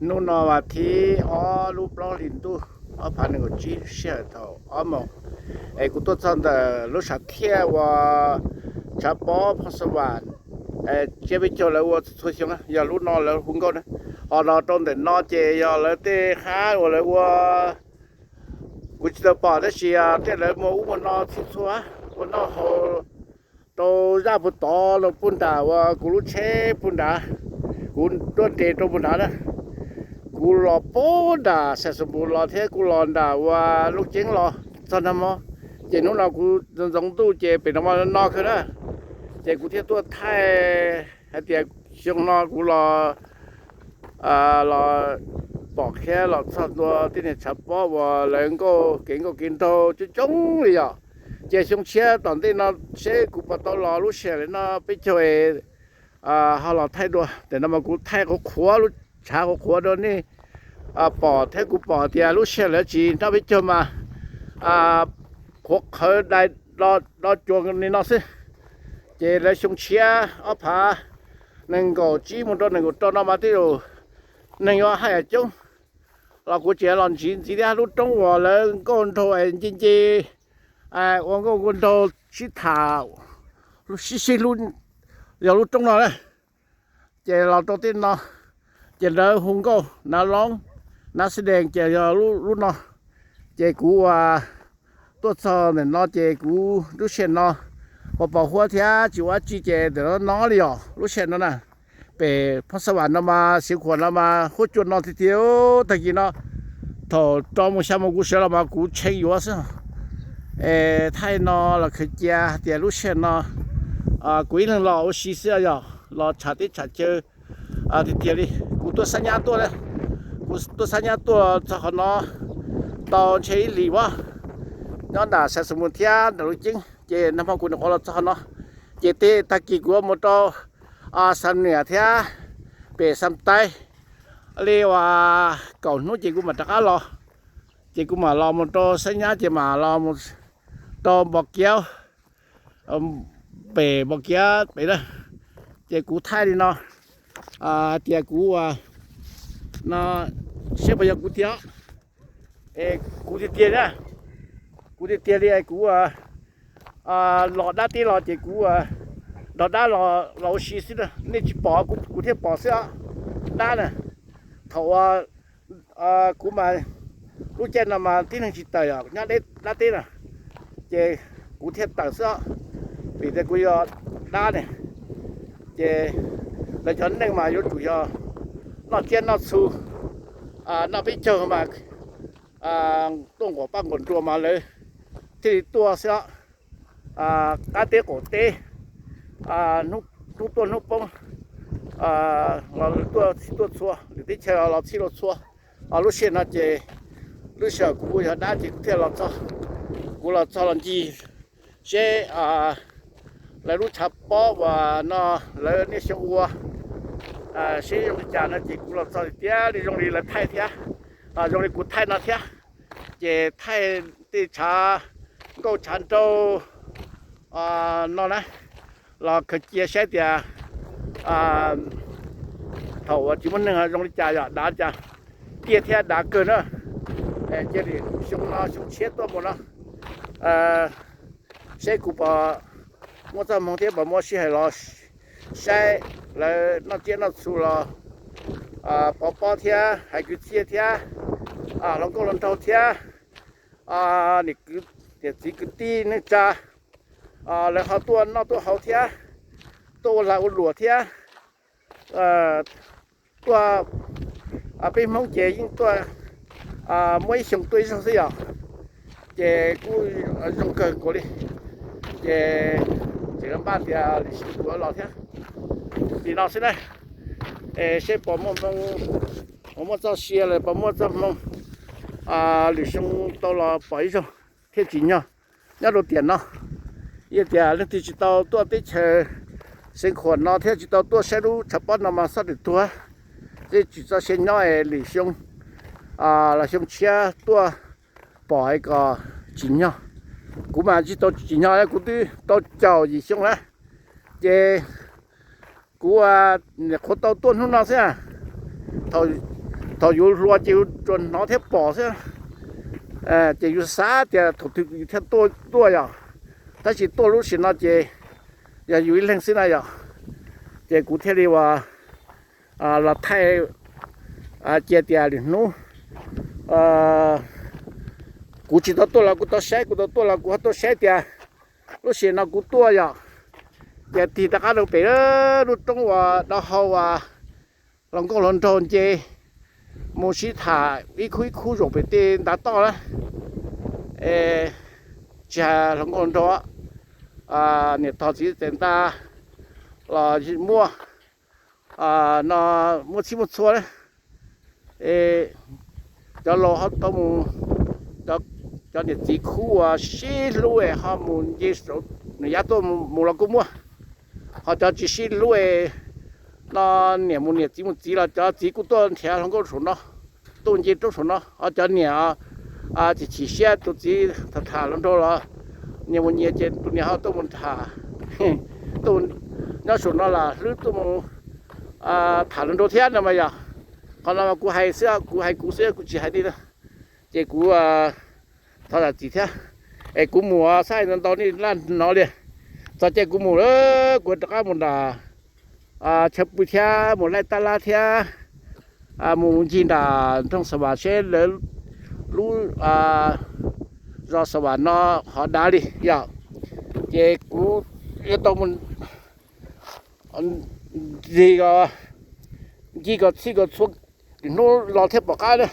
Hnub no vas thib ob lub plaub hlis ntuj ob phav nees nkaum tsib sij hawm thaum ob moos, es kuv tuaj txog ntawm lub sam thiaj uas tshav pob Phoos Xa Vam, tsiab peb caug lawv ua txhua xyoo na, yog lub no lawv hu nkauj na. Ho los rau ntawm no ces yog lawv tej hab uas lawv ua, kuv tsis tau pom tab sis tej lawv muag ub muag no txhij txhua, ua noj haus rau zaj puag tod los puag nram uas kuv lub tsheb puag nrad, kuv tuaj nres rau puag nrad na. Kuv los puag nram Xais Xus Npus los thiab kuv los nram uas Looj Ceeb los txog nag hmo, ces hnub no kuv ntxoov ntuj ces pem no no kawg na. Ces kuv thiaj tuaj thaij hais tias xyoo no kuv los los pom thiab los txog ntua tej niag tshav pob uas lawv nkauj kev nkauj kev nraug coob coob li yom. Ces xyoo tshiab tom ntej no seb kuv puas tau los lub sij hawm no peb caug es ho los thaij dua. Tam no mas kuv thaij qhuav qhuav lub tshav qhuav qhuav rau nej pom thiab kuv pom tias lub sij hawm lawv tsis noj peb caug mas qhuav qhawv dai do cuag li no xwb. Ces lawv xyoo tshiab ob phav nees nkaum tsib mus rau nees nkaum rau no mas twb yog neeg yuav haj yam coob, los kuv tseem los ntsiv ntxiv thiab lub roob uas lawv nkauj nraug es nce nce ua nkauj ua nraug sib tham sib sib hlub, yog lub roob no na. Ces los rau tej no ces lawv hu nkauj nav loob, nav xib dees ces yog lub no. Ces kuv tuaj txog ntawm no ces kuv lub sij hawm no pos pos huab thiab tsis ua dab tsi ces ntawm no no li os lub sij hawm no na. Pem Phoos Xa Vam no mas Xeev Khuam no mas huab cua no tiag tiag. Tag kis no thaum rau mus xya mus kuv sawv los mas kuv tshee yuav xwb. Es thaij no los khaws cia hais tias lub sij hawm no kuv ib leeg los ua si xwb yog los tsham teb tsham chaw tiag tiag li. Kuv tuaj xab nyab tuaj, kuv tuaj xab nyab tuaj txog qhov no tau ntshe ib hlis as, nyob nram Xais Xus Npus thiab nram Looj Ceeb ces nag hmo kuv nyuam qhuav los txog qhov no. Ces tej tag kis kuv mus rau Xam Niam thiab pem Xam Taib li uas kaum hnub ces kuv mam rov qab los. Ces kuv mam los mus rau xab nyab ces mam los mus rau Npos Kiav, pem Npos Kiav pem na. Ces kuv thaij li no hais tias kuv no seb puas yog kuv tiag. Es kuv tiag tiag na, kuv tiag tiag li kuv los dab teb los ces kuv nrog dab los ua si xwb na, nej tsis pom kuv thiaj pom xwb os. Dab na, thaum kuv mas lub caij no mas tib neeg tsis tawm os, nyob dab teb na, ces kuv thiaj tawm xwb os, vim tias kuv yog dab ne. Ces lawv cov neeg mas yuav tsum yog noj tsiab noj txhu, noj peb caug mas tuaj nquam paj nquam nruas mas lawv thiaj li tuaj xwb os. Qab teb qaum teb, hnub tuaj hnub poob, los tuaj txhij tuaj txhua, lwm teb chaws los txhij los txhua. Lub sij hawm no ces lub sij hawm kuv yog dab ces kuv thiaj los txog, kuv los txog los ncig seb lawv lub tshav pob uas no lawv niaj xyoo ua seb zoo li cas no ces kuv los txog tiag li zoo li lawv thaij thiab, zoo li kuv thaij no thiab. Ces thaij tej tshav nkauj tshav nraug no na los khaws cia saib tias thaum uas tsis muaj neeg zoo li cas yom, dav li cas, tiaj thiab dav kawg na. Cia li xyoo no xyoo tshiab tuaj mus no seb kuv puas muaj txoj hmoo thiab puas muaj sij hawm los saib lawv noj tsiab noj txhu los pov pob thiab hais kwv txhiaj thiab hluas nkauj hluas nraug thiab niam txiv kwv tij neej tsa lawv ho tuaj noj tuaj haus thiab, tuaj ua lag ua luam thiab. Tuaj, peb Hmoob ces yeej tuaj muaj ib xyoo tuaj ib zaug xwb yom, ces kuj zoo kawg nkaus li. Ces tseem npaj tias lwm xyoo kuv los thiab li no xwb na. Seb puas muaj hmoo, puas muaj txoj sia los puas muaj txoj hmoo lwm xyoo tau los pom ib zaug thiab tsim nyog nyob rau tiam no. Yog tias leej twg tsis tau tuaj teb chaws Xeev Khuam no thiab tsis tau tuaj saib lub tshav pob no mas txhob dim tuag, tsis txoj sia nyob es lwm xyoo los xyoo tshiab tuaj pom es kom tsim nyog. Kuv mas tsis tau tsim nyog, kuv twb tau caum yim xyoo lawm, ces kuv nyuam qhuav tau tuaj hnub no xwb. Thaum thaum yus hluas ces yus tsuas hnov thiab pom xwb, ces yus xav tias thaum twg yus thiaj tuaj yom. Tab sis tuaj lub sim no ces yog yus ib leeg xwb na yom. Ces kuv thiaj li uas los thaij cia tias lwm hnub kuv tsis tau tuaj los kuv tau saib, kuv tau tuaj los kuv ho tuaj saib tias lub sim no kuv tuaj yom. Ces tig rov qab rau pem lub roob uas do hau uas hluas nkauj hluas nraug nce mus sib tham ib khub ib khub zaum pem tej ntav toj na. Tsis hais hluas nkauj hluas nraug, niam tog txiv tes nta los muaj, no muaj txhij muaj txhua na. Cov laus ho tau mus, cov niam txiv khub uas sib hlub es ho mus nce saum nws yav tuaj mus los kuj muaj. Ho cov tsis sib hlub es no niam mus niam txiv mus txiv los cov txiv kuj tuaj nrhiav hluas nkauj saum no, tuaj nce roob saum no. Ho cov niam chim chim siab tus txiv tham tham hluas nraug los nyias mus nyias ces tus niam ho tuaj mus tham, tuaj nyob saum no los hlwb tuaj mus tham hluas nraug thiab no mas yog. Qhov no mas kuv hais xwb, kuv hais kuv xwb kuv tsis hais nej. Ces kuv thov zam txim thiab, es kuv mus xab hais ntau ntau nej laj hnov li. Txog caij kuv mus lawm kuv rov qab mus nram chaw pw thiab mus laij tab lab thiab mus ncig nram nroog Xa Vam seb lawv lub zos Xa Vam no ho dav li yom. Ces kuv yuav tau mus ncig, ncig kom txhij kom txhua, hnub los thiaj pom qab na.